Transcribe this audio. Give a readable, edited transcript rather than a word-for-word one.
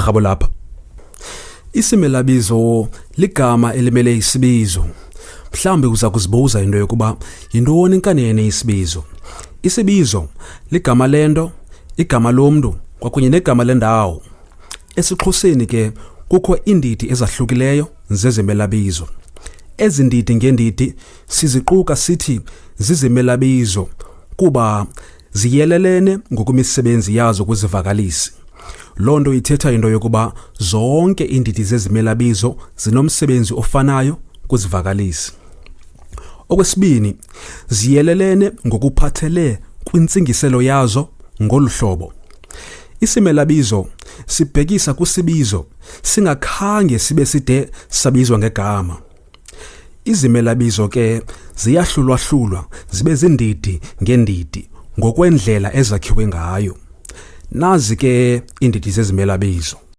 Rhabu lapha. Isimelabizo ligama elimele isibizo. Mhlawumbi uza kuzibuza into yokuba yintoni inkanene isibizo. Isibizo ligama lento, igama lomntu kwakunye negama lendawo. EsiXhoseni ke kukho iindidi ezahlukileyo zezimelabizo. Ezi ndidi ngeendidi siziquka sithi zizimelabizo kuba ziyelelene ngokwemisebenzi yazo kwizivakalisi. Loo nto ithetha into yokuba zonke iindidi zezimelabizo zinomsebenzi ofanayo kwizivakalisi. Okwesibini, ziyelelene ngokuphathele kwintsingiselo yazo ngolu hlobo. Isimelabizo sibhekisa kwisibizo singakhange sibe side sabizwa ngegama. Izimelabizo ke ziyahlulwahlulwa zibe zindidi ngeendidi ngokwendlela ezakhiwe ngayo. Nazi ke iindidi zezimelabizo.